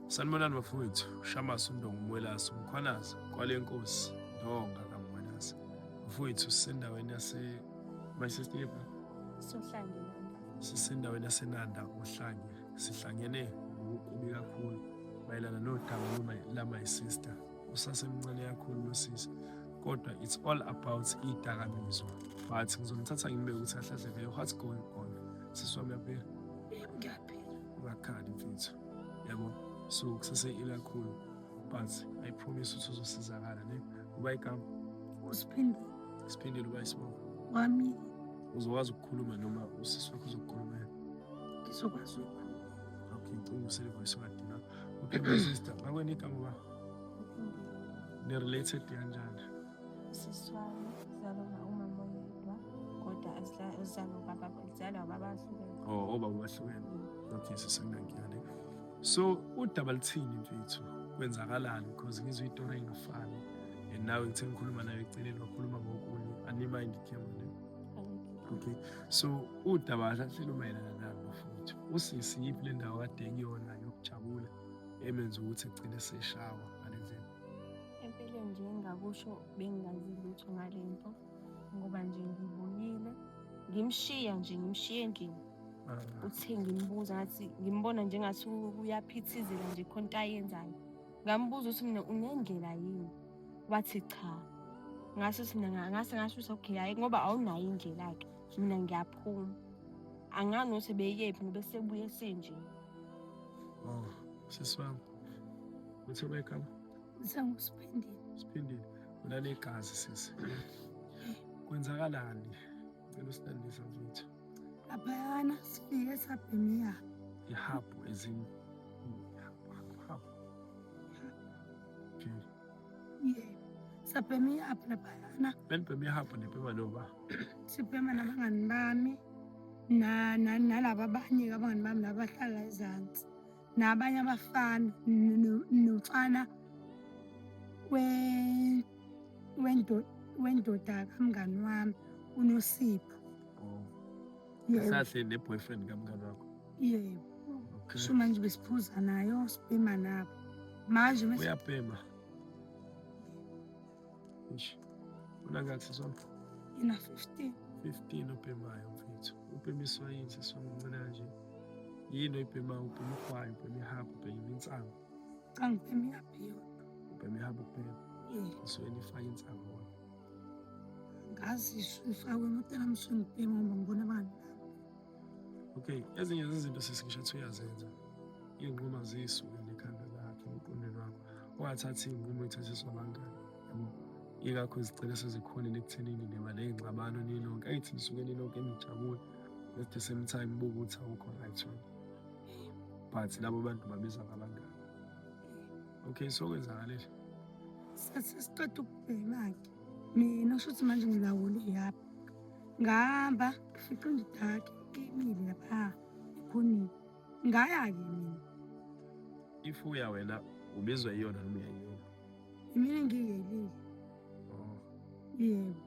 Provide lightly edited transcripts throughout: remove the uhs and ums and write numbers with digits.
Sanibonani bafowethu, uShamase uNdonga uMwelase, uMkhwanazi, Kwalenkosi, Ndonga kaMwelase. Mfowethu sisendaweni yase my sister yephi? Sohlange Nanda. Sisendaweni yaseNanda oHlange. Sihlangene ngokukubi kakhulu mayelana nodaba la my sister. Usasemncane kakhulu lo sisi. Kodwa it's all about idakamizwa. But ngizomthatha ngimbeke ukuthi ahlahle vele what's going on. Sisi wami uyaphila? Ngiyaphila. Ungakhali mfethu. Yabo. So kusase kakhulu. But I promise ukuthi uzosizakala ne. Uba igama Usiphindile. Siphindile uba isibongo. Wami. Uzokwazi ukukhuluma noma usisi wakho uzokukhulumela? Ngizokwazi ukukhuluma. Okay, ngicela usele voice ungadinwa. Okay, my sister, ngakwena igama ba? Ni related kanjani? Sisi wami uzalwa umama oyedwa kodwa uzalwa ubaba uzalwa ubaba ahlukene. Oh, obaba bahlukene. Okay, sisenginankinga le. So, udaba lithini mfethu? Kwenzakalani? Because ngizwe itori engafani. And nawe ngithe ngikhuluma nawe eceleni wakhuluma ngokunye. Ani-mind camera ne? Okay. So, udaba kahle lumayelana nani bafowethu? Usisi yiphi le ndawo kade ekuyona yokujabula emenza ukuthi egcine seshawa ngale ndlela? Empeleni nje engingakusho bengingazi lutho ngale nto ngoba nje ngibuyile ngimshiya nje ngimshiya endlini. Uthe ngimbuza ngathi ngimbona njengathi uyaphithizela nje khona into ayenzayo. Ngambuza ukuthi mina unendlela yini? Wathi cha. Ngase ukuthi mina ngase ngasho ukuthi okay hhayi ngoba awunayo indlela-ke mina ngiyaphuma. Angazi nokuthi ebeyephi ngoba esebuye esenje. Oh, sisi wami. Uthi uba igama? Sengusiphindile. Siphindile. Unanegazi sisi. Kwenzakalani? Ngicela usilandise mfethu. Laphayana sifike sabhema ihabhu ezin ihabhu. Okay. Yebo. Sabhema ihabhu laphayana. Benibhema ihabhu nibhema noba? Sibhema nabangani bami na nalaba abanye abangani bami laba abahlala ezansi. Nabanye abafana nomfana wendoda kamngani wami uNosipho. Oh. Kahle ne-boyfriend kamngani wakho? Yebo. Okay. So manje besiphuza nayo sibhema nabo. Manje uyabhema. Eish. Unangaki sisi wami? Ina 15. 15 ubhemayo mfethu. Ubhemiswa yini sisi wami umncane kanje? Yini oyibhemayo? Ubhema ugwayi, ubhema ihabhu, ubhema insangu? Cha, ngibhema ihabhu yodwa. Ubhema ihabhu kuphela? Yebo. Isuke nifake insangu wona. Ngazi ifakwe emotweni yami suke ngibhema ngoba ngibona abangani bami. Okay, ezinye zezinto sisi ngisho ukuthi uyazenza. Iy'nqumo ziyisuke nekhanda lakhe emqondweni wakho. Ungathathi iy'nqumo ey'thathiswa abangani. Yabo. Yingakho zigcina sezikhonile ekuthenini niba ney'ngxabano ninonke. Angithi nisuke ninonke nijabule. At the same time buka ukuthi awukho right wena. But labo bantu babiza ngabangani. Okay, so kwenzakalile. Sesiqeda ukubhema-ke. Mina kusho ukuthi manje ngilawule ihhabhu. Ngahamba ngifica indoda yakhe imile lapha ekhoneni. Ngaya-ke mina. If uya wena ubizwa iyona noma uyayiyona? Mina ngiyelile. Oh. Yebo.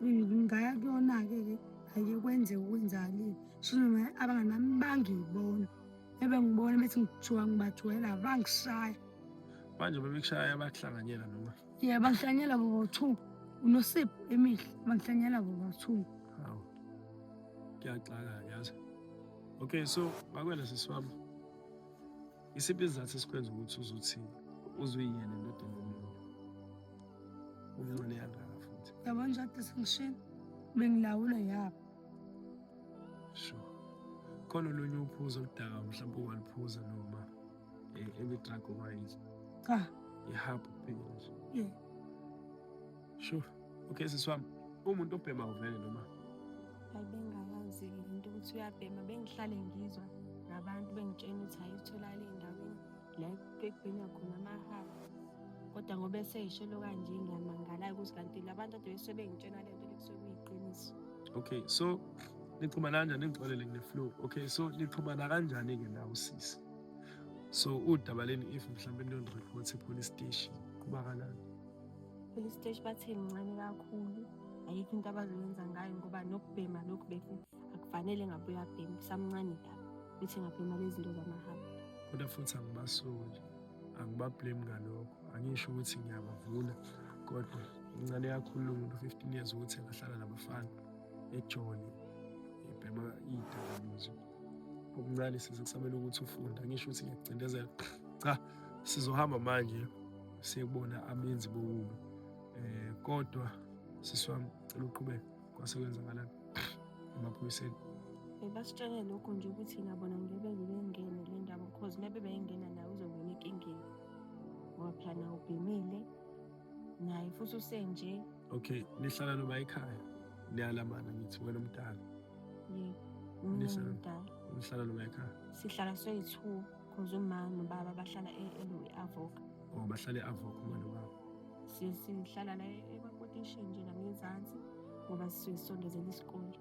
Ngaya kuyona-ke ke ake kwenzeke okwenzakalile. Sho noma abangani bami bangibona. Ebengibona bethi ngithiwa ngibathwela bangishaya. Manje bebekushaya bakuhlanganyela noma? Yebo, bangihlanyela bobo 2. UNosipho emihle bangihlanyela bobo 2. Hawu. Kuyaxaka yazi. Okay, so ngakwena sisi wami. Isiphi isizathu esikwenza ukuthi uzothi uzuyiyena endodeni yomuntu? Umncane kangaka futhi. Yabona nje kade sengishilo bengilawula yabo. Sure. Khona olunye uphuzo oludaka mhlawumbe ungaluphuza noma any drug ongayidla? Cha. Ihabhu kuphela nje. Yeah. Sure. Okay sisi wami, umuntu obhema uvele noma? Hayi bengayazi-ke into ukuthi uyabhema, bengihlale ngizwa ngabantu bengitshena ukuthi hhayi utholakala ey'ndaweni la ekubhenywa khona amahabhu. Kodwa ngoba eseyishelo kanje ngiyamangala-ke ukuthi kanti la bantu ade besuke bengitshena le nto le kusuke kuyiqiniso. Okay, so nixhumana kanjani? Ngixolele ngine-flu. Okay, so nixhumana kanjani-ke nawe usisi? So udaba leni if mhlawumbe niyonireport e-police station kuba kanani? Police station bathe mncane kakhulu, ayikho into abazoyenza ngayo ngoba nokubhema lokhu bethi akufanele ngabe uyabhema, usamncane kabi bethi ngabhema lezi zinto zamahabhu. Kodwa futhi angibasoli, angibablame ngalokho. Angisho ukuthi ngiyabavuna, kodwa mncane kakhulu lo muntu 15 years ukuthi engahlala nabafana ejole ebhema iy'dakamizwa. Okuncane size kusamele ukuthi ufunde, angisho ukuthi ngiyakucindezela. Cha, sizohamba manje siyekubona abenzi bokubi. Kodwa sisi wami, cela uqhubeke. Kwase kwenzakalani emaphoyiseni? Bebasitshele lokho nje ukuthi nabona ngeke bengene le ndaba because maybe beyingena nawe uzongena enkingeni. Ngoba phela nawe ubhemile naye futhi usenje. Okay, nihlala noma ekhaya? Niyalamana ngithi wena omdala. Yebo. Mina ngimdala. Nihlala noma ekhaya? Sihlala soyi-2 because uma nobaba bahlala e-Avoca. Oh, bahlala e-Avoca uma nobaba. Sihlala la emakotishini nje la ngezansi ngoba sisuke sisondezela isikole.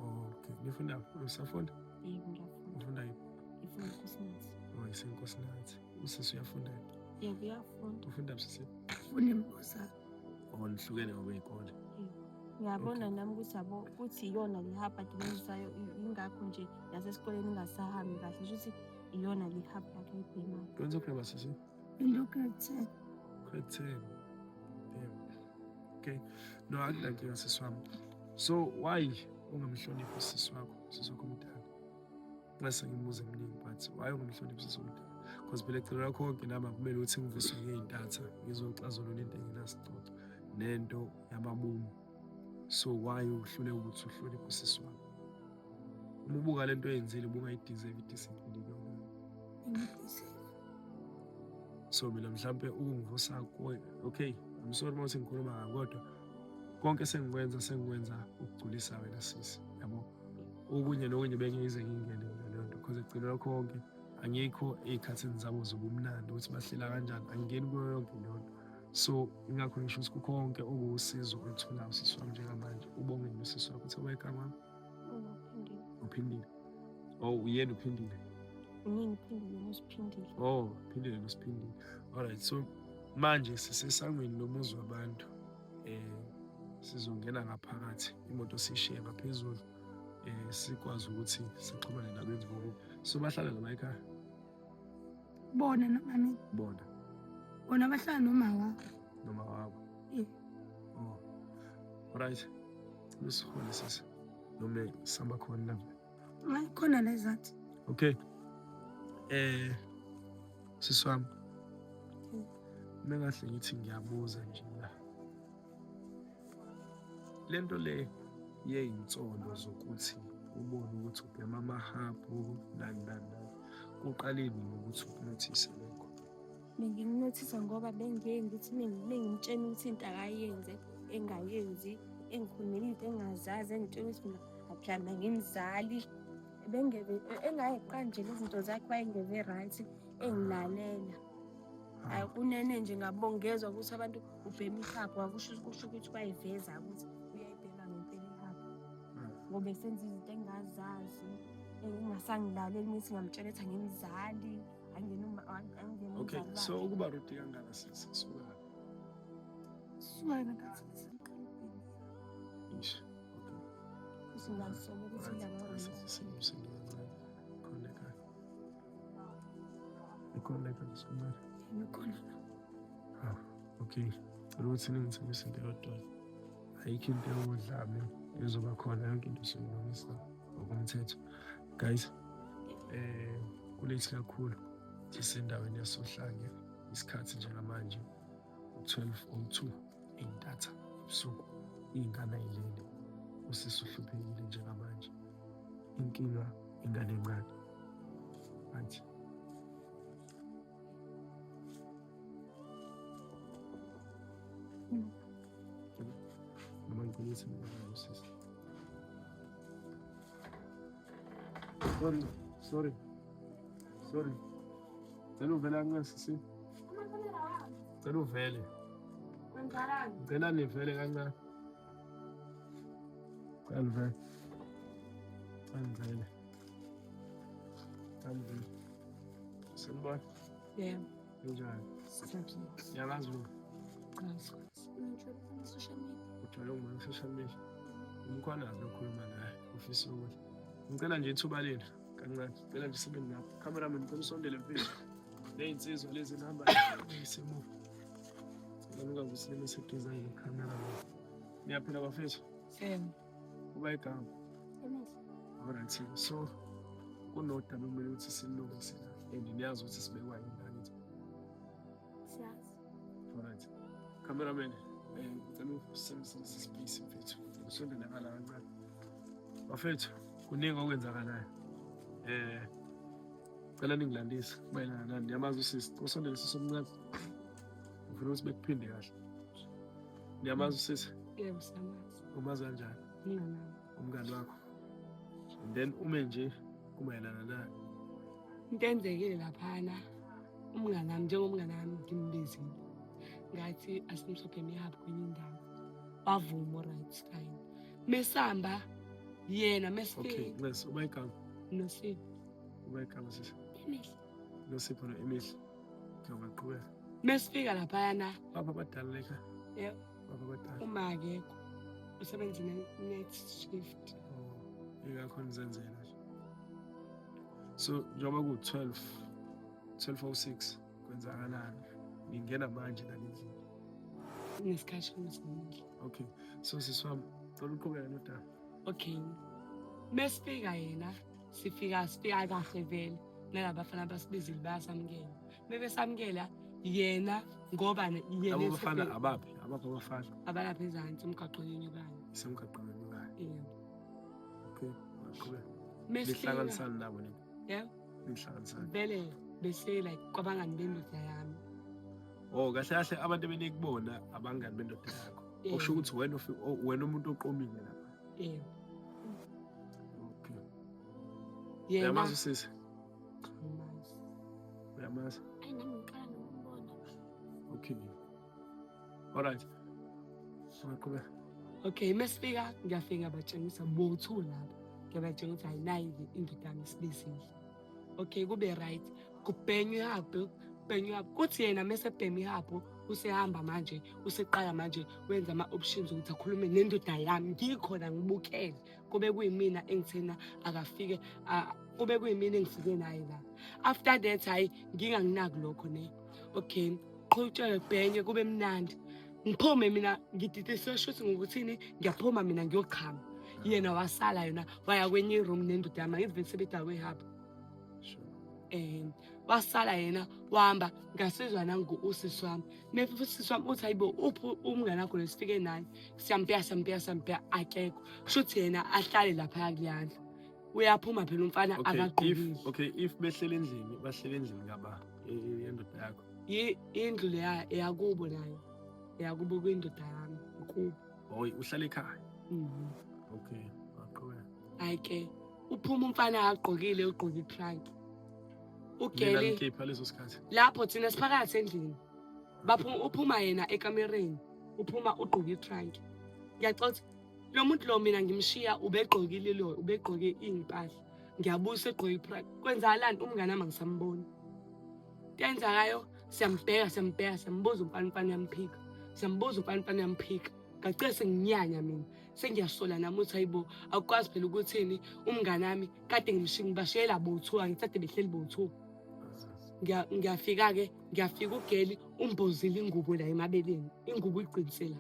Okay, nifunda usafunda? Yebo, ngiyafunda. Ufunda yiphi? Ngifunda iNkosinathi. Oh, iseNkosinathi. Usisi uyafunda? Yebo, uyafunda. Ufunda sisi? Ufunda eMbozana. Oh, nihlukene ngokwey'kole. Ngiyabona nami ukuthi yabo ukuthi iyona le hub adibenzisayo ingakho nje nasesikoleni ingasahambi kahle, kusho ukuthi iyona le hub yakhe ayibhemayo. Kwenza ukureba sisi? Into grade 10. Grade 10. Damn. Okay. No, akunankinga sisi wami. So why ungamhloniphi usisi wakho, usisi wakho omdala? Ngase ngimbuze eminingi, but why ungamhloniphi usisi omdala? Because phela ecela lakho konke nami akumele ukuthi ngivuswe ngey'ntatha ngizoxazulula into engenasicoco nento yamabomu. So why uhluleka ukuthi uhloniphe usisi wakho? Uma ubuka lento oyenzile ubungayideserve i-discipline kuyona. Ngiyideserve. So mina mhlampe ukungivusa kuwe, okay, I'm sorry uma uthi ngikhuluma kabi, kodwa konke sengikwenza ukugculisa wena sisi, yabo. Okunye nokunye bengiyize ngingene mina leyo nto, because ekugcineni kwakho konke angikho ey'khathini zabo zobumnandi ukuthi bahlela kanjani, angingeni kuyo yonke leyo nto. So ingakho ngisho ukuthi kukho konke okuwusizo olutholayo sisi wami njengamanje, ubonge nosisi wakho uthi wayegama wami. Uphindile. Oh, uyena uphindile. Mina uphindile noSiphindile. Oh, uphindile noSiphindile. Alright, so manje sisesangweni lomuzi wabantu. Sizongena ngaphakathi, imoto sishiye ngaphezulu. Sikwazi ukuthi sixhumane nabenzi bokubi. So bahlala la ekhaya? Bona noma mina. Bona. Bona bahlala noma wabo. Noma wabo. Yeah. Oh. Alright. Usihole sisi. Noma sihamba khona la. Hayi khona la ezansi. Okay. Sisi wami. Mengahle ngithi ngiyabuza nje la. Lento le yeyinsolo zokuthi ubone ukuthi ubhema amahabhu nani nani nani. Kuqale nini ukuthi ukunothise lokho? Bengimnothisa ngoba bengiye ngithi mengimtshela ukuthi into akayenze engayenzi, engikhulumela into engazazi, engitshela ukuthi mina phela mina ngimzali. Bengeve engayiqali nje lezi zinto zakhe wayengeve right engilalela. Hayi kunene nje ngabongezwa ukuthi abantu ubhema ihabhu, akusho kusho ukuthi bayiveza ukuthi uyayibhema ngempela ihabhu. Ngoba esenza izinto engazazi, engasangilaleli ngithi ngiyamtshela ukuthi angimzali, angena angena Okay, umzali so wakhe. ukuba rude kangaka sisi suka. Suka ngathi ngiqala ukubhema. Ish. Okay. Futhi ngiyazisola ukuthi indaba Right. Khona ekhaya. Ikhona ekhaya sikumele. Ngikhona la. Ah, okay. Cela ukuthi ningithengise into eyodwa. Ayikho into yodlame ezoba khona, yonke into soyilungisa ngokomthetho. Guys, kulate kakhulu. Sisendaweni yasoHlange. Isikhathi njengamanje 12:02 intatha ebusuku. Iy'ngane ayilele. Usisi uhluphekile njengamanje. Inkinga ingane encane. Right. Noma ngicela ukuthi ngibone usisi. Sorry, sorry. Sorry. Cela uvele kancane sisi. Cela uvele. Ngicela nivele kancane. Cela nivele. Cela nivele. Cela nivele. Sanibona. Yebo. Kunjani? Siyaphila. Ngiyamazi lo. Ngijwayele social media. Ujwayele ukungibona ku-social media. Umkhwanazi lokhuluma naye, ufisa ukudla. Ngicela nje ithuba lenu. Kancane. Cela nje sibe lapho. Cameraman, ngicela usondele mfethu. Ney'nsizwa lezi nihamba ngisemuva. Cela nikwazi ukuthi nibe seduzane nekhamera. Niyaphila bafethu? Same. Uba igama. Emihle. Alright, so kunodaba ekumele ukuthi silungise la and niyazi ukuthi sibekwa yini la kithi. Siyazi. Alright. Cameraman, ngicela usebenzise ispace mfethu. Ngicela usondele ngala kancane. Bafethu, kuningi okwenzakalayo. Cela ningilandise mayelana nani. Niyamazi usisi, usondele sisi omncane. Ngifuna ukuthi bekuphinde kahle. Niyamazi usisi? Yebo, siyamazi. Umazi kanjani? Umngani wami. Umngani wakho. And then ume nje kumayelana naye. Into enzekile laphana, umngani wami, njengomngani wami ngimbizile. Ngathi asimsobheme ihaba kwenye indawo. Wavuma, right, fine. Mesamba yena mesifika. Okay, Nxesi, uba igama. Nosipho. Uba igama sisi. Emihle. Nosipho no-Emihle. Ngiyabaqhubeka. Mesifika laphayana. Bapha abadala lekha. Yebo. Bapha abadala. Uma akekho. Usebenza night shift. Oh, ingakho nizenzela nje. So njengoba ku 12:06 kwenzakalani? Ningena manje la endlini. Ngesikhathi esiningi. Okay. So sisi wami, cela uqhubeke nodaba. Okay. Mesifika yena, sifika kahle vele. Nalabafana basibizile bayasamukela. Mebesamukela yena ngoba yena labo bafana abaphi? Abaphi abafana? Abalapha ezansi emgaqweni enyukayo. Isemgaqweni enyukayo. Yebo. Okay, aqhubeke. Nihlanganisana nabo nini? Yebo. Nihlanganisana. Vele bese like kwabangani bendoda yami. Oh, kahle kahle abantu ebenikubona abangani bendoda yakho. Okusho ukuthi wena wena umuntu oqomile lapha. Yebo. Okay. Yena uyamazi usisi? Uyamazi? Ayi nami ngiqala nokumbona. Okay. All right. Ungaqhubeka. Okay, mesifika ngiyafika ngabatshengisa bo-two lapha. Ngiyabatshengisa ukuthi hayi nayi indoda yami isibizile. Okay, kube right. Kubhenywe ihabhu, kubhenywe ihabhu. Kuthi yena mesebhema ihabhu usehamba manje, useqala manje wenza ama-options ukuthi akhulume nendoda yami. Ngikhona ngibukele. Kube kuyimina engithena akafike, kube kuyimina engifike naye la. After that hayi nginganginaki lokho ne. Okay, qhutsheke kubhenye kube mnandi. Ngiphume mina ngididiswe shuthi ngokuthini ngiyaphuma mina ngiyochama. Yena wasala yena waya kwenye room nendoda yami angithi vele sebedakwe ihaba. Wasala yena wahamba ngasizwa nangu usisi wami. Mefuthi usisi wami uthi hayibo uphi umngane wakho lesifike naye. Siyambheka siyambheka siyambheka akekho. Shuthi yena ahlale lapha kuyandla. Uyaphuma phela umfana akagqokile. Okay, if behlele endlini, bahlele endlini ngaba yendoda yakho. Indlu leya eyakubo nayo. Eyakubo kwindoda yami, kubo. Oh, uhlala ekhaya. Mhm. Okay, aqhubeka. Hayi ke, uphuma umfana agqokile, ugqoke itrunk. Ugeli ngikhipha leso sikhathi. Lapho thina siphakathi endlini. Baphuma uphuma yena ekamereni, uphuma ugqoke itrunk. Ngiyacela lo muntu lo mina ngimshiya ubegqokile lo, ubegqoke impahla. Ngiyabusa egqoke itrunk. Kwenzakalani umngane wami angisamboni. Tenzakayo siyambheka siyambheka siyambuza umfana umfana uyamphika. Siyambuza umfana umfana uyamphika. Ngagcina senginyanya mina. Sengiyasola nami uthi hayibo akukwazi phela ukuthini umngane wami kade ngimshiya ngibashiyela bo-two angithathe behleli bo-two. Ngiyafika ke ngiyafika ugeli umbozile ingubo la emabeleni ingubo iqinisela.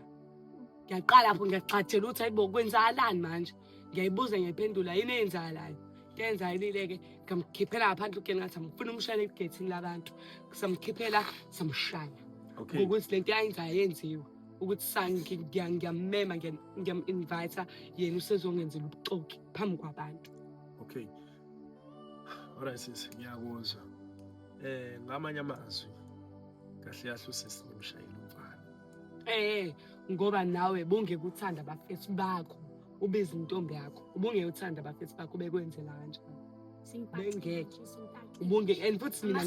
Ngiyaqala lapho ngiyagxathela ukuthi hayibo kwenzakalani manje. Ngiyayibuza ngiyayiphendula yini eyenzakalayo. Kenzayilile ke ngamkhiphela ngaphandle ugeli ngathi angifuna umshayela egethini labantu. Samkhiphela samshaya. Okay. Ukuthi lento ayenzayo yenziwe. Ukuthi ngiyamema ngiyam-invite yena usezongenzela ubuxoki phambi kwabantu. Okay. Alright sisi, ngiyakuzwa. Ngamanye amazwi kahle kahle usisi nimshayile umfana. Ngoba nawe bungekuthanda abafethu bakho, ubiza intombi yakho. Ubungekuthanda abafethu bakho bekwenzela kanjani? Bengeke. Ubunge and futhi mina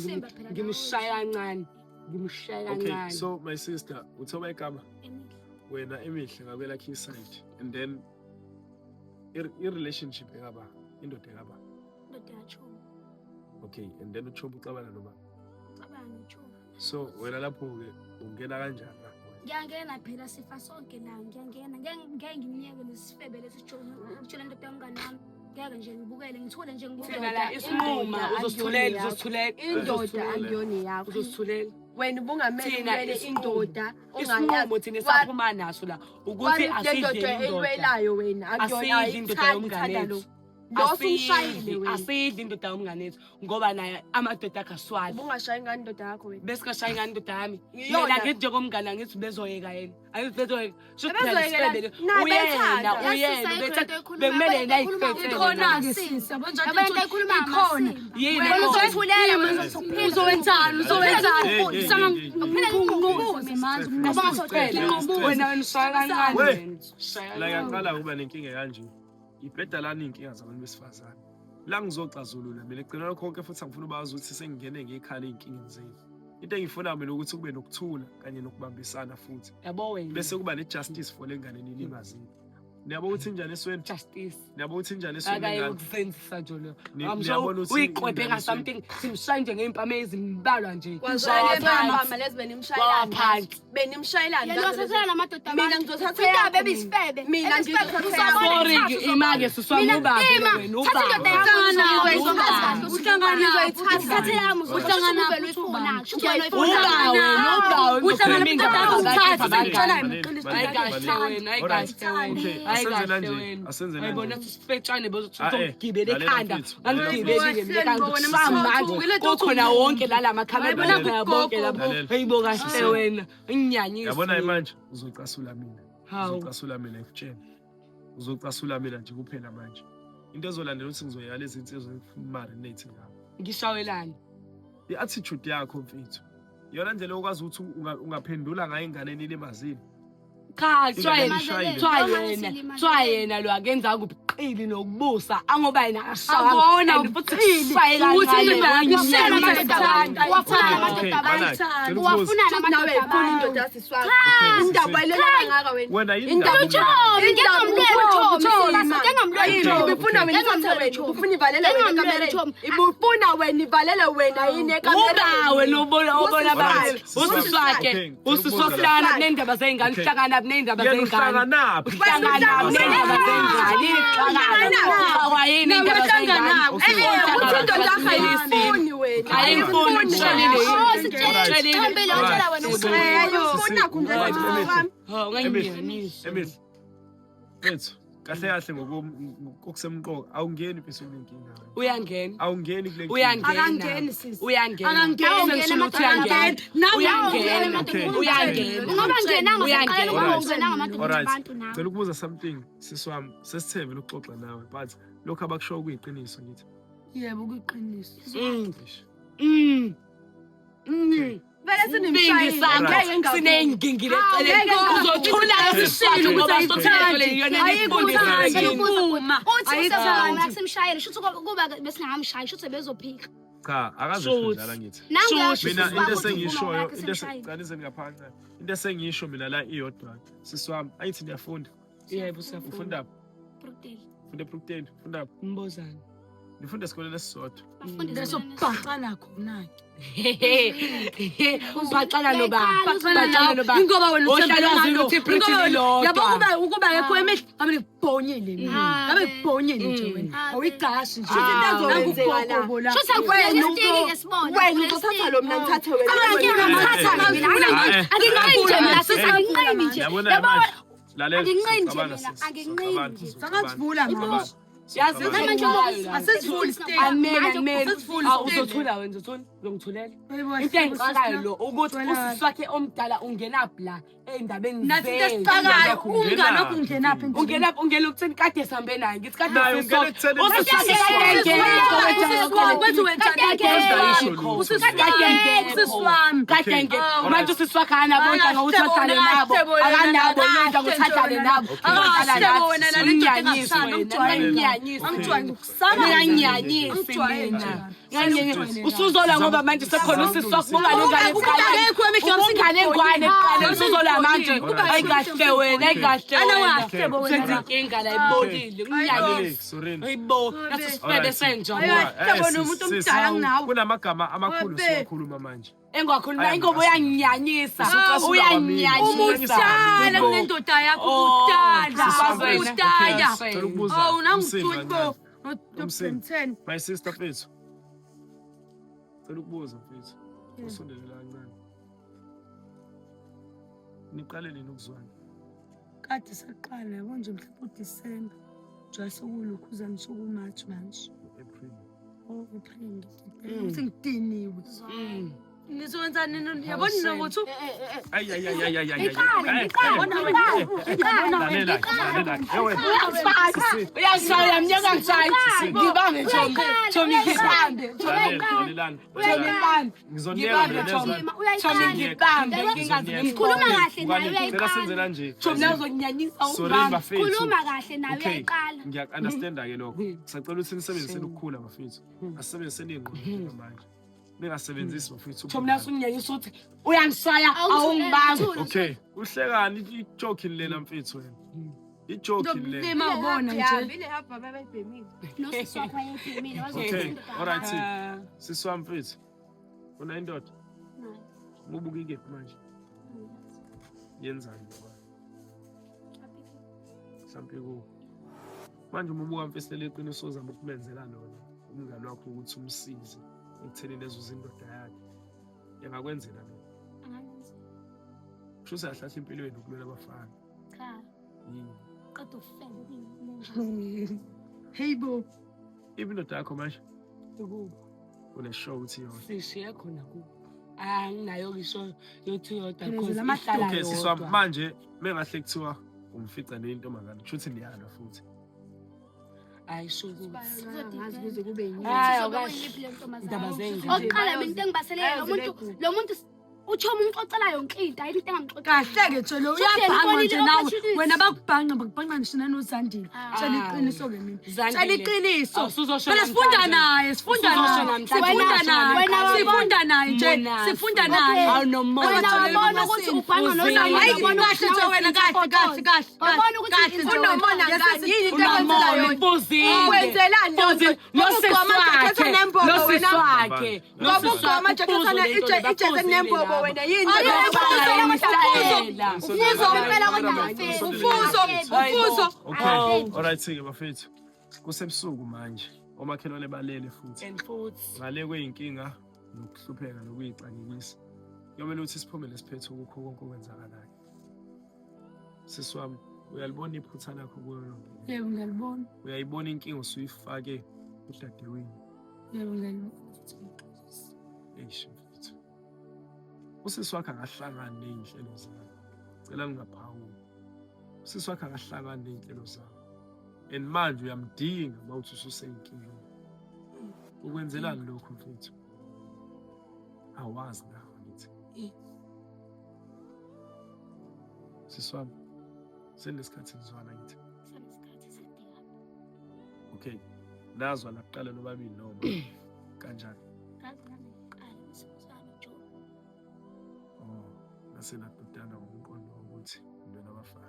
ngimshaya kancane. Ngimshaya Okay, kancane. so my sister, uthoba igama? Emihle. Wena Emihle ngakwela key side and then i-relationship engaba indoda engaba Indoda yachomi. Okay, and then uchomi uxabana noma? Uxabana nochomi. So wena lapho ke ungena kanjani lapho? Ngiyangena phela sifa sonke la, ngiyangena. Ngeke ngimyeke lesifebe lesichomi ukutshela indoda yomngane wami. Ngeke nje ngibukele ngithule nje Thina ngibukele. la isinquma uzosithulela uzosithulela Indoda akuyona yakho. uzosithulela. Wena ubungamele Thina ulwele isinqumo. indoda Isinqumo ongayazi. thina esaphuma naso la ukuthi Wami le ndoda asidle indoda. elwelayo wena akuyona Asidli indoda ayithandi yomngane ithanda lo. wethu. Lo usumshayile Asidli wena. asidli indoda yomngane wethu ngoba naye amadoda akhe aswali. Ubungashayi ngani indoda yakho wena? Besingashayi ngani indoda yami. Iyona. Mina ngithi njengomngane angithi bezoyeka yena. Angithi bezoyeka. Shuthi phela Bezoyekela. isifebe le. Naye Uyena bethanda. uyena Yasisa bethatha into ekhuluma- bekumele yena ekhuluma ayifethe. Ikhona-ke sisi yabo nje Yabona into ekhuluma ikhona. amasimba. Yini Wena ekhona? uzothulela wena uzophila. Uzowenzani? Uzowenzani? Hey, hey, hey, hey. Ngiqhubuze manje. Ngoba ngasocela. Wena wena ushaya kancane We. wena. Ushaya La kancane. ngiyaqala ukuba nenkinga kanje. Ibheda lani iy'nkinga zabantu besifazane. La ngizoxazulula mina ekugcineni kwakho konke futhi angifuni bazi ukuthi sengingene ngekhala ey'nkingeni zenu. Into engiyifunayo mina ukuthi kube nokuthula kanye nokubambisana futhi. Yabo wena. Bese kuba ne-justice for le ngane enilimaziwe. Niyabo ukuthi injani esweni? Justice. Niyabo ukuthi injani esweni Akaye lengane? ukusenzisa nje lo. Ni- I'm niyabona sure ukuthi uyiqwebhe ingane nga something simshaya nje ngey'mpama ezimbalwa nje. Kwazona Wawa phansi. mpama lezi benimshayelani. Wawa phansi. Benimshayelani. Yena wasethela namadoda Mina abantu. ngizothatha Indaba yakho ebisifebe. Mina Ebisifebe. ngizothatha Uzobona yakho. Sorry kusasa, imake siswami Mina ubaba ima, wena thatha ubaba. indoda yakho Uhlangana. Uhlangana. Thatha yami Uhlangana. uzovele uyifuna. Shuthi wena uyifuna. Uba wena uba wena Uhlangana ukhuluma indaba uthatha zakhe sengitshela abangani. ngiqinisa Hayi kahle wena, hayi Alright. kahle wena. Okay, Hayi asenze kahle kanje, wena. asenze Ayibona kanje. sifetshane Ah, eh, bozogibela lalela ekhanda. mfethu, lalela Ngangigibelile mina mfethu. ekhanda kusamanje. Kukhona wonke la makhamera Lalela. kukhona bonke lapho. Lalela. Hayibo kahle Sisi. wena. Nginyanyisa. Yabona manje uzocasula mina. Hawu. Uzocasula mina ngikutshela. Uzocasula mina nje kuphela manje. Into ezolandela ukuthi ngizoyala izinsizwa marinate ngabo. Ngishawelani. I-attitude yakho mfethu. Iyona ndlela okwazi ukuthi ungaphendula ngayo ingane enilimazile. Cha, kuthiwa Ingane yena ishayile. kuthiwa yena kuthiwa yena lo akenza ubuqili nokubusa angoba yena akashawanga Akubona And futhi ubuqili. kushaye Ukuthi kancane, indoda yakho unyanyisa. ishayile amadoda abantu. Uwafuna Okay, amadoda abantu. bana, cela ukubuza. Uwafuna Nawe amadoda ifuna abantu. indoda yasiswakho. Okay, sisi. Indaba ilela kangaka wena. Wena yini Indaba- ndaba Chomi, ngeke ngamlwela Chomi. Chomi, Ngeke ngamlwela Okay, Chomi. Ibifuna wena Ngeke ithathe ngamlwela wena, Chomi. ubufuna ivalele wena Ngeke ngamlwela ekamereni. Chomi. Ibufuna wena ivalele wena yini ekamereni. Uba wena ubona obona Alright, abantu sisi usisi wami. wakhe Okay, ngicela usisi ukubuza la. wahlangana kunendaba zey'ngane Okay. uhlangana kunendaba Yena zey'ngane uhlanganaphi? uhlangana kunendaba zey'ngane ixakana uxakwa yini indaba zey'ngane Okay. Uthi indoda yakho ayifuni wena. Ayifuni, utshelile yini? Oh, sitshele. Utshelile. Chomi, lo utshela wena Sisi. ukuthi Ayifuni nakho nje Alright, sisi wami. Ha, unganginyanyisi. Emil. Mfethu, kahle kahle ngokusemqoka awungeni phela kule nkinga. wena. Uyangena. Awungeni kule nkinga. Uyangena. Akangeni sisi. Uyangena. Akangeni. Sengishilo ukuthi uyangena. Nawe Uyangena. Okay. Uyangena. Ngoba ngenanga Uyangena. uqala ukuba ungenanga amadoda Alright. abantu nawe. Ngicela ukubuza something sisi wami. Sesithembe ukuxoxa nawe but lokho abakushoyo kuyiqiniso ngithi. Yebo kuyiqiniso. Eish. Mm. Mm. Vele Sibindi sinimshayile. sakhe Ngeke ngavuma. siney'ngingile Hawu, eceleni ngeke ngavuma. uzothula lesiswathu ngoba sothule iyona Ayikuthandi. enifundisa Uma Uthi ayithandi. usebona simshayele shuthi kuba besingamshayi shuthi bezophika. Cha, akaze Shoot. njalo ngithi. Nangu Shuthi. uyasho Mina usisi into wakho uthi uvuma esengishoyo, wakhe into simshayile. esengicanize ngaphansi. Into esengisho mina la iyodwa. Sisi wami, ayithi niyafunda. Yebo siyafunda. Ufunda phi? Brutally. Ufunda eBrookdale, ufunda phi? Mbozana. Nifunda esikoleni esisodwa. Bafunde Leso esikoleni. bhacana khona-ke. Ubhacana noba. Bhacana Bhacana nawe. noba. Ingoba wena Ohlala uthembele wazi ngalo. ukuthi iPretty Ingoba wena- lilodwa. Yabo ukuba akekho emehlo ngabe ngikubhonyile mina. Ngabe ngikubhonyile nje wena. Ah, Awuyigashi nje. Shuthi into Nangu ezokwenzeka la. ugogo la. Shuthi akufuneka Wena isitiki-ke sibone. Wena uzothatha lo mina ngithathe wena. Ngingamthatha mina. Anginqeni nje mina sisi anginqeni nje. Yabona Yabo manje. Lalela. Anginqeni nje sicabanga, mina, sisi, anginqeni sicabanga, nje. sicabanga. Sangazivula manje. Yazi Namanje Asizivuli isiteki. Amen amen. Asizivuli Awu, isiteki. Uzothula wena uzothula. Uzongithulela. Hayibo, Into engixakayo lo ukuthi Thwela. usisi wakhe omdala ungenaphi la ey'ndabeni Nathi into zethu. esixakayo Umngane wakho umngane wakho ungenaphi endlini? Ungenaphi ungena ukutheni kade sihambe naye ngithi kade Naye ungena ekutheni usisi wakhe usisi kade wakhe. engekho. Usisi wakho, wethu wenzani? Kade engekho. Usisi wami, usisi wami. Kade Okay. engekho. Alright. Manje usisi wakhe akanabo ontanga ukuthi ahlale nabo. Akanabo ontanga ukuthi ahlale nabo. Akahlebo wena nale ndoda Unginyanyise engakuthandi, wena, angijwayele. unginyanyise. Angijwayele, ukusaba. Ngiyanginyanyise Angijwayele. mina. Ngiyanginyanyise. Usuzola ngoba manje sekhona usisi wakho ubungane Ukuba ngane ukuba akekho emehlo yami ubungane ngwane kuqala usuzola manje. Alright. Ayi kahle wena, ayi kahle Ana wena. wahlebo wena. Senza inkinga la ibolile. Nginyanyise. Laleli, Sorin. Ayibo, nathi sifebe Alright. senja. Ayi, Eh, Hlebo sis, nomuntu sis, omdala kunawe. Kunamagama amakhulu Wabe. siwakhuluma manje. Engakhuluma Ayi, ingoba uyanginyanyisa. Usucasula Uyanginyanyisa. Umudala kunendoda yakho Oh, umudala. sisi wami. Umudala. Okay. Cela ukubuza. Oh, umsindo nanguthuthi bo. kancane. Umsini. 10. My sister mfethu. Cela ukubuza mfethu. Yeah. Usondele la kancane. Niqale nini ukuzwana? Kade saqala yabo nje mhlawumbe uDisemba. Njengoba sekulokhuza ngisho ku-March manje. April. Oh, April. Ukuthi ngidiniwe. Nizokwenza nini? Yabo nina ukuthi Ay ay ay ay ay ay. Iqale, iqale, iqale, iqale. Lalela, lalela. Ewe. Sisi. Uyangishaya mnyaka ngishaya. Ngibambe Chomi. Chomi ngibambe. Lalela, lalelani. Chomi ngibambe. Ngizoniyeka mina Chomi. lezwa. Chomi ngibambe ngingazi Khuluma kahle naye Cela uyayiqala. senze kanje. Chomi nazonyanyisa Sorry ubambe. bafethu. Khuluma kahle naye Okay. uyayiqala. Ngiyaku-understanda ke lokho. Sacela ukuthi nisebenziseni ukukhula bafethu. Asisebenziseni iy'ngqondo manje. Ningasebenzisi bafethu. Chomi nasunyanyisa ukuthi uyangishaya awungibambi. Okay. Uhlekani ijoke lena mfethu wena. Ijoke lena. lima ubona nje. Vele hamba babebhemile. Nosisi wakho wayebhemile Okay. Alright. Ah. Sisi wami mfethu. Una indoda? Mubuka ikephi manje? Yenzani ngoba? Mhlawumbe ku. Manje uma ubuka mfethu leli qiniso ozama ukumenzela lona umngane wakho ukuthi umsize ekuthenini ezuze indoda yakhe. Engakwenzela lokho. Kusho ukuthi ahlahla impilo yenu ukulwela abafana. Cha, Yini? qeda ukufela. Hey bo. Iphi indoda yakho manje? Kubo. Une-sure ukuthi yona. Sishiye khona kubo. Anginayo ngisho yothi yodwa Phela cause nje ihlala Okay, sisi wami yodwa. manje mengahle kuthiwa umfica neyintombazane kusho ukuthi niyalwa futhi. Ayisho ukuthi. Ngazi kuze kube yini. Hayi, Uzobe awukahle. uyiphi le ntombazane? Indaba zengane. Okokuqala mina into engibaseleyo lo muntu uchomi umxoxela yonke into ayikho into engamxoxela. Kahle-ke Tsholo Shuthi yena uyabhanqa ubonile nje nawe. i-opportunity. Wena bakubhanqa bakubhanqa ngisho nanoZandile. Ah. Tshela iqiniso-ke mina. Zandile. Tshela iqiniso. Awusuzosho Phela sifunda namhlanje. naye, sifunda Usuzosho naye. namhlanje. Sifunda naye. Wena wabona- Sifunda naye nje. Monasi. Sifunda naye. Awunomona. Wena wabona ukuthi ubhanqa noZandile, Hayi wabona kahle ukuthi nje wena kahle kahle kahle. Wabona ukuthi kahle nje wena. Unomona ngani? Yini into ekwenzela Unamona yona? upuzile. Ukwenzelani leyo nto? Nosisi Ngoba ugqoka wakhe. amajakhethi anembobo Nosisi wena. wakhe. Ngoba ugqoka amajakhethi ijezi enembobo wena. Yini into Hayi, ekwenzela yona? Ufuzo, Ufuzo impela kodwa akafeli. Ufuzo, ufuzo. Okay, alright ke bafethu. Kusebusuku manje. Omakhelwane balele futhi. And futhi. Ngale kweyinkinga nokuhlupheka nokuyixakekisa. Kuyomele ukuthi siphume nesiphetho kukho konke okwenzakalayo. Sisi wami, uyalibona iphutha lakho kuyo yonke. le. Yebo ngiyalibona. Uyayibona inkinga osuyifake udadewenu. Yebo ngiyalibona. Eish mfethu. Usisi wakhe akahlangani ney'nhlelo zakho. Cela ngingaphawuli. Usisi wakhe akahlangani ney'nhlelo zakho. And manje uyamdinga uma uthi ususey'nkingeni. Ukwenzelani lokho mfethu? Awazi nawe ngithi. Sisi wami, senesikhathi nizwana ngithi. Okay. Nazwa nakuqala nobabili noma kanjani? Oh, nase nadodana ngomqondo wokuthi nilwela abafana.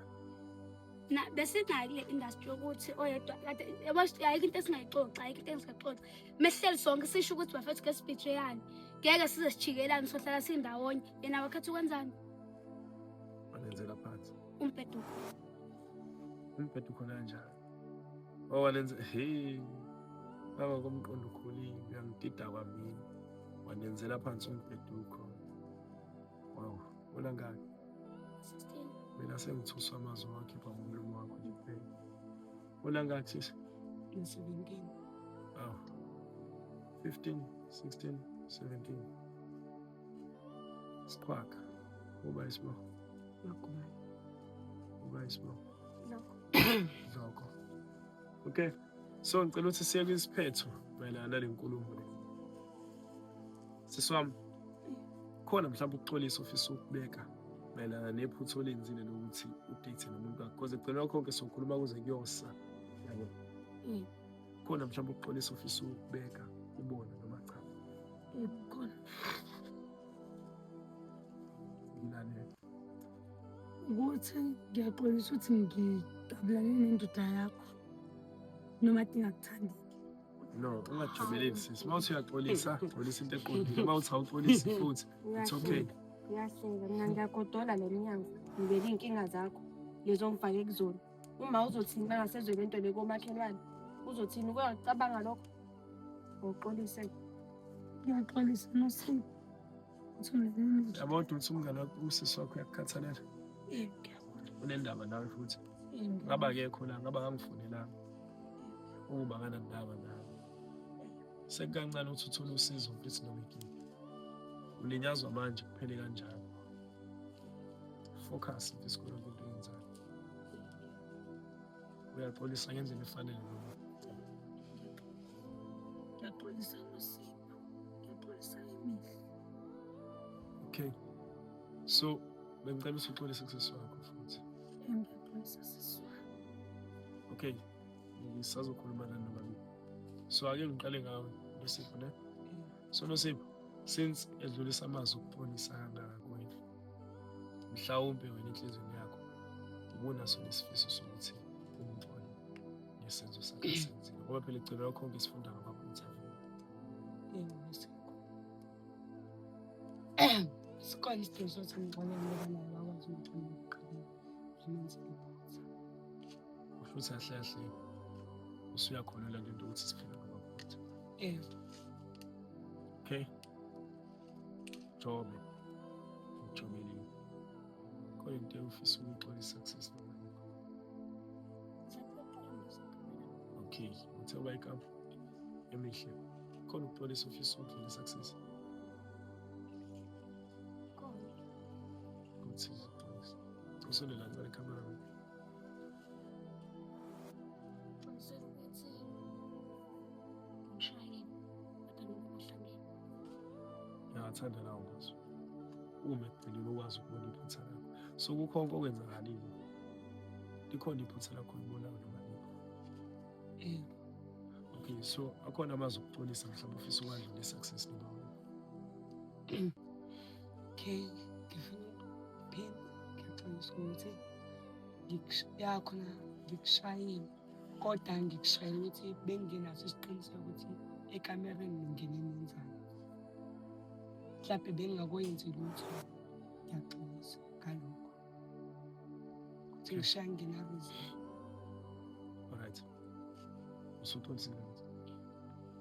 Na besinayo kule industry yokuthi oyedwa kade yabo ayikho into esingayixoxa ayikho into esingaxoxa mesihleli sonke sisho ukuthi bafethu ke sibhitreyane ngeke size sijikelane sohlala sindawonye yena wakhetha ukwenzani Wanenzela phansi. umbhedo Umbhedo ukhona kanjani? Oh, wanenze hey. Baba komqondo ukhulile, uyangidida kwamina. Wanenzela phansi umbhedo ukhona. Wow, unangaki? 16 Mina sengithuswa amazwi owakhipha ngomlomo wakho nje kuphela. Unangaki sisi? 17. Oh. 15, 16, 17. Siqhwaga. Uba isibongo. Magubane. Uba isibongo. Lokho. Lokho. Okay. So ngicela ukuthi siye kwisiphetho mayelana nale nkulumo le. Sisi wami, khona mhlawumbe ukuxolisa ofisa ukubeka mayelana nephutha olenzile lokuthi udate nomuntu wakho. Because ekugcineni kwakho konke sokhuluma kuze kuyosa. Yabo. Khona mhlawumbe ukuxolisa ofisa ukubeka ubona noma cha. Yebo khona. Ngilalela. Ukuthi ngiyaxolisa ukuthi ngidabulane nendoda yakho. Noma ingakuthandi. No, ungajabuleli sisi. Uma uthi uyaxolisa, xolisa into eqondile. Uma uthi awuxolisi futhi, it's okay. Ngiyahleka mina ngiyagodola lo mnyango ngibeke iy'nkinga zakho lezo ngifake kuzona. Uma uzothini bangasezwe lento le komakhelwane. Uzothini ukuyacabanga lokho? Uxolise. Ngiyaxolisa Nosipho. Uthi unenini. Yabo kodwa uthi umngane wakho usisi wakho uyakukhathalela. Yebo, ngiyabona. Unendaba nawe futhi. Yebo. Ngaba akekho la, ngaba ngangifonelanga. Ukuba nganandaba nawe. Sekukancane ukuthi uthole usizo mfethu noma ikini. Ulinyazwa manje kuphele kanjalo. Focus mfethu kulo into oyenzayo. Uyaxolisa ngendlela efanele noma Ngiyaxolisa Nosipho. Ngiyaxolisa Emihle. Okay. So bengicela usuxolise kusisi wakho futhi. Yebo, ngiyaxolisa sisi wami. Okay. Ngisazokhuluma nani nobabili. So ake ngiqale ngawe Nosipho ne? So Nosipho, since edlulisa amazwi okuxolisa kangaka kuwena, mhlawumbe wena enhliziyweni yakho ubunaso lesifiso sokuthi umxole ngesenzo sakhe asenzile ngoba phela igcino lakho konke sifunda ngamaphutha vele. Yebo, Nosipho. Sikhona isidingo sokuthi ngixolele ngoba naye wakwazi ukungixolela ekuqaleni. Ngimenzile iphutha. Usho ukuthi kahle kahle usuyakholelwa lento ukuthi siphila ngamaphutha. Yebo. Okay. Jobe. Jobelile. Khona into ofisa ukuyixolisa kusisi noma yikho. Okay, uthe wake up emihle. Khona ukuxolisa ofisa ukudlulisa kusisi. Kuthi uxolisa. Usondela kancane ikhamera. Qiniseka ukuthi ngishayile kodwa noma uhlangene. Ngiyathanda lawo mazwi. Uma ekugcineni ukwazi ukubona iphutha lakho. So kukho konke okwenzakalile. Likhona iphutha lakho olibonayo noma alikho? Yebo. Okay, so akhona amazwi okuxolisa mhlawumbe ofisa ukwadlulisa kusisi noma wena. Okay, ngifuna ukuphinde ngiyaxolisa ukuthi ya khona ngikushayile kodwa ngikushayile ukuthi bengingenaso isiqiniseko ukuthi ekamereni ningene nenzani. Mhlawumbe bengingakwenzi lutho. Ngiyaxolisa ngalokho. Ukuthi ngishaya ngingena-reason. Alright. Usuxolisile manje.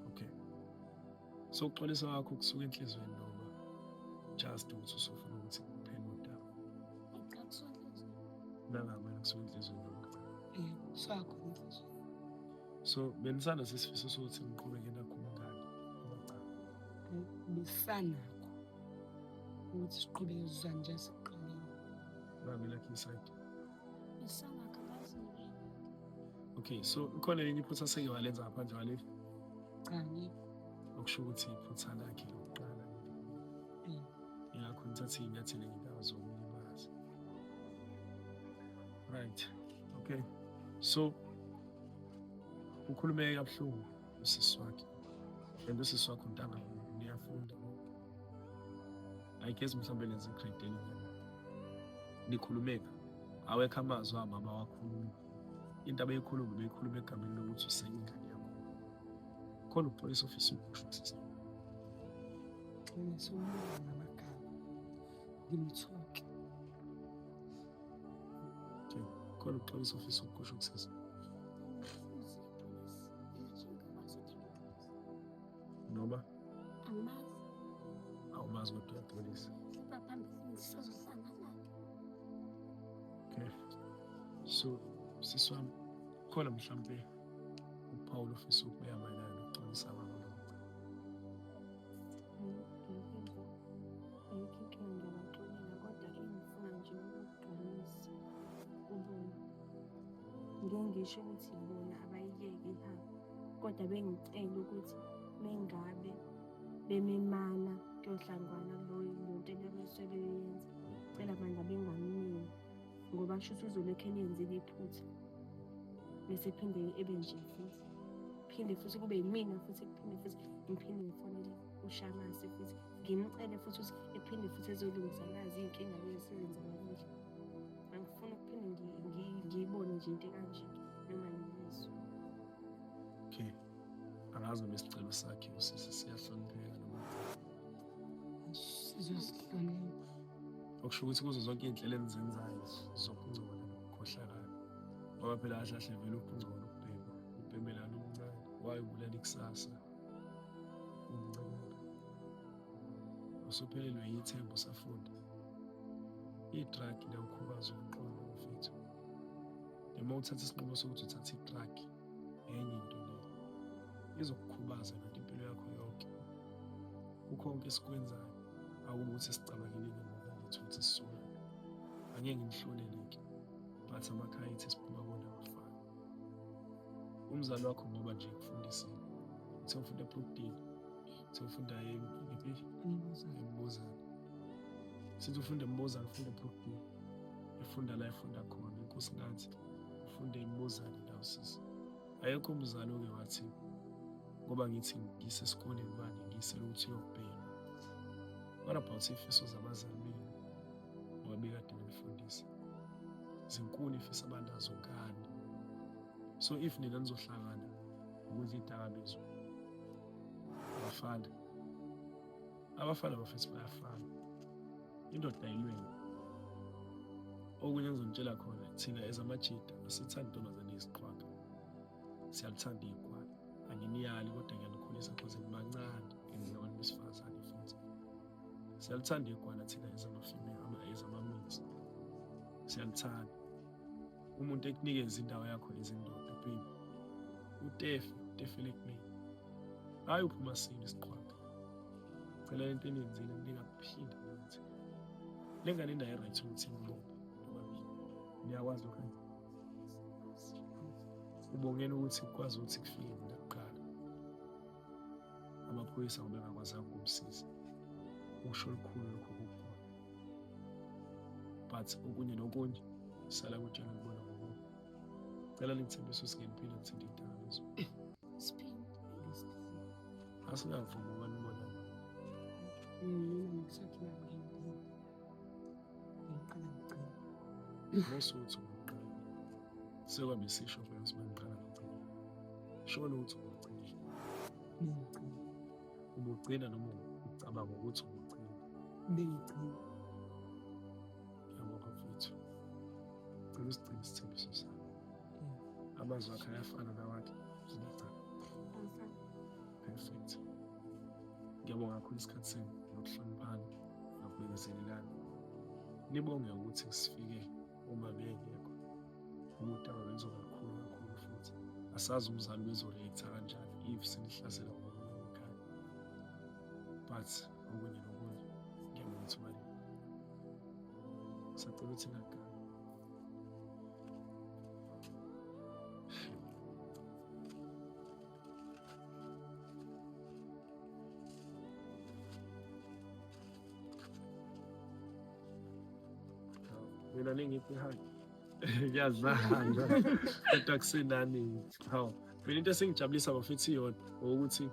Okay. So ukuxolisa kwakho kusuka enhliziyweni noma just ukuthi usufuna ukuthi kuphele udaba. Cha, kusuka enhliziyweni. Nangabe kusuka enhliziyweni noma cha. Yebo, kusuka khona enhliziyweni. So benisana sisifiso sokuthi niqhubeke nakho umngane noma cha. Besanakho ukuthi siqhubeke sizwane njengasekuqaleni. Ngabe lakhe iside. Besanakho ngazi-ke. Okay, so ikhona elinye iphutha aseke walenza ngaphandle kwaleli Cha, ngikho. okusho ukuthi iphutha lakhe lokuqala leli. Yebo. Ingakho ngithathe iy'nyathelo enginazo zokumlimaza. Right. Okay. So ukhulume kabuhlungu usisi wakhe. And usisi wakho ntanga niyafunda. I guess mhlawumbe lenze grade elingana. Nikhulumeka. Awekho amazwi amama wakhuluma. Into abeyikhuluma beyikhuluma egameni lokuthi useyingane yakho. Khona ukuxolisa ofisa ukusho kusisi. Xolisa umuntu ngamagama. Ngimthuke. Okay. Khona ukuxolisa ofisa ukusho kusisi. Futhi ngixolisa. Ngisho ngikwazi ukuthi ngixolise. Noma Angimazi. awumazi kodwa uyaxolisa. Kepha phambili sizohlangana-ke. Okay. So sisi wami khona mhlambe uPaul ofisa ukubeka mayelana nokuxolisa kwakho noma cha. Ngiyakuzwa. Ayikho inkinga ngiyabaxolela kodwa engifuna nje ukugqamisa kubona. Ngeke ngisho ukuthi bona abayiyeke ihambe kodwa bengicela ukuthi mengabe bememana kuyohlangana kuloyo lonto le abasuke beyoyenza, cela bandla bengamniki ngoba kusho ukuthi uzolokhu eliyenzile iphutha bese phinde ebe nje futhi. Phinde futhi kube yimina futhi kuphinde futhi ngiphinde ngifonele uShamase futhi ngimcele futhi ukuthi ephinde futhi ezolungisa nazi iy'nkinga lezi esezenzakalile. Angifuni ukuphinde ngiyibone nje into ekanje noma ngiyizwe. Okay. Angazi noma isicelo sakhe usisi siyahlonipheka noma cha. Sizosihlonipha. Okusho ukuthi kuzo zonke iy'nhlelo enizenzayo zokungcola nokukhohlakala. Ngoba phela kahle kahle vele ukungcola ukubhema, ubhemelana umncane. Why ubulala ikusasa umncane? Usuphelelwe yithemba usafunda. I-drug liyawukhubaza umqondo mfethu. Noma uthatha isinqumo sokuthi uthathe i-drug, enye into leyo izokukhubaza kanti impilo yakho yonke. Kukho konke esikwenzayo akubi ukuthi sicabangele ngemuva lethu ukuthi sisuka. Angeke nginihlolele-ke, but amakhaya ethu esiphuma kuwona awafani. Umzali wakho ngoba nje ekufundisile, uthe ufunda eBrookdale, uthe ufunda ephi? Embuzane. Sithi ufunda eMbuzane, ufunda eBrookdale, efunda la efunda khona inkosikazi, ufunde eMbuzane nawe sisi. Ayekho umzali oke wathi ngoba ngithi ngisesikoleni manje ngiyisela ukuthi uyobhema. What about iy'fiso zabazali benu ngoba bekade benifundisa? Zinkulu iy'fiso abanazo ngani. So if nina nizohlangana ukudla iy'dakamizwa, abafana abafana bafethu bayafana. Indoda ayilweli. Okunye engizonitshela khona thina as amajita asithandi intombazane eyisiqhwaga. Siyalithanda igwala. Anginiyali kodwa ngiyanikhulisa xa nibancane and nabantu besifazane futhi. Siyalithanda igwala thina as ama-female, as ama-males. Siyalithanda. Umuntu ekunikeza indawo yakho ezindoda baby. Utefe, utefele kumina. Hayi uphuma sini isiqhwaga. Cela lento eniyenzile ningaphinda niyenze. Le ngane inayo right ukuthi inibophe nobabili. Niyakwazi lokho. Ubongeni ukuthi kukwazi ukuthi kufike mina kuqala. Amaphoyisa ngoba engakwazanga ukumsiza. Usho lukhulu lokho kukhona. But okunye nokunye sala kutshela kubona ngokubo. Cela ningithembise ukuthi ngempilo ngithinte idakamizwa. Siphinde. Asingavumi ukuba nibonane. Mina ngisathi nami ngiqala ngigcina. Musuthi ubuqala. Sekwabe sisho phela ukuthi bengiqala ngigcina. Shona ukuthi ubugcina. Bengigcina. Ubugcina noma ucabanga ukuthi ubugcina. Bengigcina. Ngiyabonga mfethu. Cela usigcine isithembiso sakho. Amazwi akhe ayafana nawakhe. Cha. Perfect. Ngiyabonga kakhulu isikhathi senu nokuhloniphana nokubekezelelana. Nibonge ukuthi sifike uma bengekho. Umuntu abenzoba lukhulu kakhulu futhi. Asazi umzali bezoreact kanjani if sinihlasela ngomunye ekhaya. But okunye nokunye ngiyabonga ithuba lenu. Sacela ukuthi ningagani. Mina ningiphi ihug. Ngiyazana. Kodwa kusenani. Hawu. Mina into esengijabulisa bafethu iyodwa ukuthi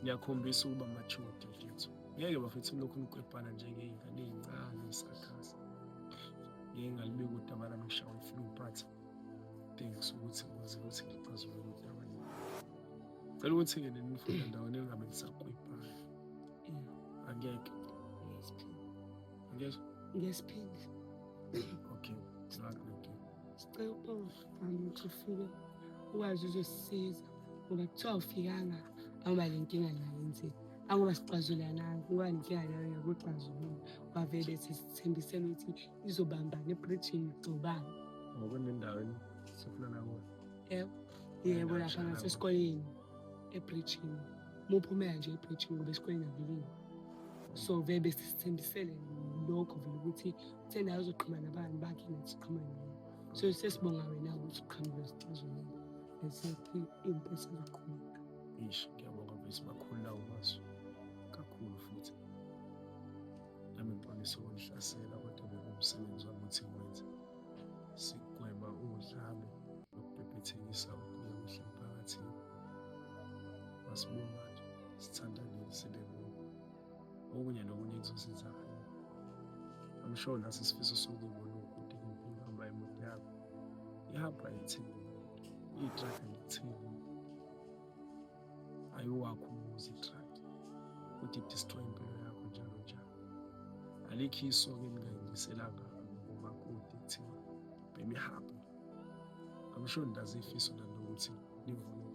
niyakhombisa ukuba mature dadethu. Ngeke bafethu lokhu nikwebhana njengey'ngane ey'ncane ey'sakhasa. Ngeke ngalibeka udaba lami ngishawa i-flu but thanks ukuthi ngikwazi ukuthi ngixazulule udaba leli. Cela ukuthi-ke nina nifunda ndawonye ningabe nisakwebhana. Angeke. Angeke. Ngesiphinde. Okay. Ngakho. Sicela ukubonga ukuthi ufike ukwazi uzosisiza ngoba kuthiwa awufikanga awuba le nkinga nayo enzile. Angoba sixazulananga ngoba nenkinga nayo yakuxazulula. Wavele sisithembisela ukuthi izobambana ebridgini igxobane. Ngokunendawo sifuna nakuyo. Yebo. Yebo lapha ngasesikoleni ebridgini. Uma uphumela nje ebridgini ngoba esikoleni akuliwa. So vele besisithembisele lokho vele ukuthi uthe naye uzoqhuma nabani bakhe nathi siqhumane naye. So sesibonga wena ukuthi uqhamuke usixazulule. Bese impela izoqhubeka. Ish, ngiyabonga mfethu makhulu lawo mazwi kakhulu futhi. Nami ngixolisa ukunihlasela kodwa bekuwumsebenzi wami ukuthi ngiwenze. Sigwema udlame nokubhebhethekisa ukungekuhle emphakathini. Masibongane, sithandaneni sibe munye. Okunye nokunye kuzosizakala. I'm sure naso isifiso sokuyibona ukuthi impilo ihamba imoto yakho. Ihamba ayithengi imoto. I-truck ayithengi. Ayiwakho umuzi i-truck. Kodwa i-destroy impilo yakho njalo njalo. Alikho isoka elingayinyuselanga umakoti kuthiwa bhema ihabhu. I'm sure ninazo iy'fiso nani ukuthi nivule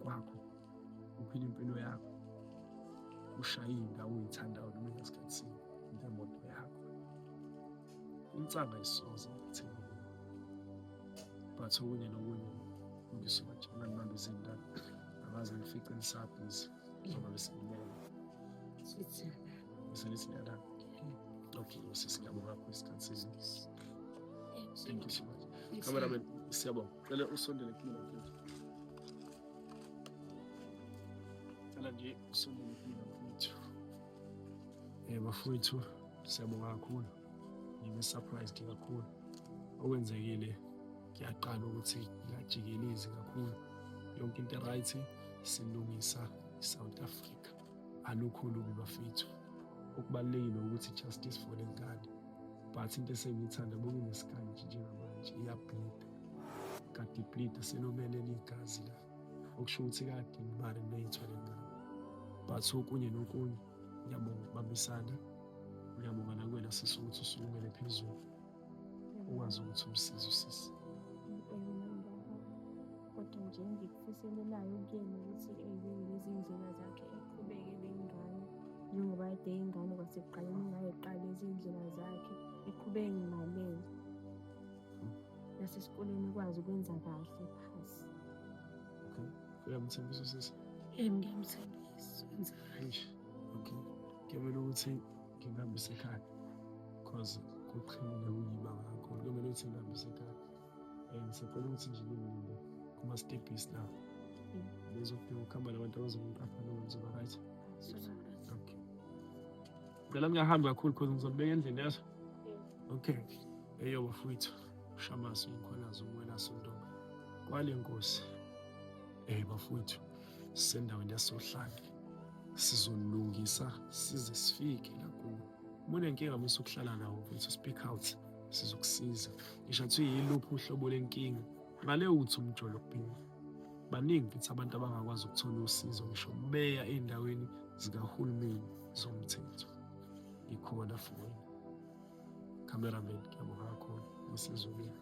kwakho, uphile impilo yakho, ushaye iy'ndawo oyithandayo noma ingasikhathi sini ngemoto yakho. Insanga ayisoze ikuthenge, but okunye nokunye ngisuka nje nganibamba izindaba, angaze ngifice nisabhizi noma besilele. Bese nithi niyalala. Okay, sisi, ngiyabonga kakhulu isikhathi senu. Thank you so much. Cameraman, siyabonga. Cela usondele kumina mfethu. Cela nje usondele kumina mfethu. Bafowethu, siyabonga kakhulu. Ngibe surprised kakhulu. Okwenzekile kuyaqala ukuthi ngiyajikelezi kakhulu. Yonke into right, silungisa iSouth Africa. Alukho lubi bafethu. Okubalulekile ukuthi justice for lengane. But into esengiyithanda bukunesikhathi nje njengamanje iyableeda. Kade ibleeda selomelele igazi la. Okusho ukuthi kade imarinate lengane. But okunye nokunye ngiyabonga ukubambisana. Ngiyabonga nakuwena sisi ukuthi usukumele phezulu. Ukwazi ukuthi umsize usisi. Kodwa nje engikufiselelayo kuyena ukuthi eyeke lezi ndlela zakhe, eqhubeke nengane njengoba kade eyingane kwasekuqaleni, engayiqali lezi ndlela zakhe, eqhubeke ngilalele, nasesikoleni ikwazi ukwenza kahle phasi. Okay. Uyamthembisa usisi? Yebo, ngiyamthembisa, wenza kahle. Eish. Okay. Kuyamele ukuthi ngingihambise ekhaya. Cause kuqhelile kuyibanga kakhulu. Kuyamele ukuthi ngihambise ekhaya. Ngisacela ukuthi nje ningilinde kuma-steppies la. Bezofika ukuhamba nabantu abazongiqapha noma ngizoba right. Okay. Ngicela ningahambi kakhulu cause ngizobeka endlini yazo. Okay. Eyo bafowethu, uShamasi uMkhwanazi uMwelase uNdonga. Kwale nkosi. Bafowethu, sisendaweni yasoHlange. Sizolungisa size sifike la kuwe. Uma unenkinga musa ukuhlala nawo mfethu, speak out, sizokusiza. Ngisho kuthiwa yiluphi uhlobo lenkinga, ngale uthi umjolo kuphela. Baningi futhi abantu abangakwazi ukuthola usizo ngisho beya ey'ndaweni zikahulumeni zomthetho. Ngikhona for wena. Cameraman, ngiyabonga kakhulu. Ngisezulwini.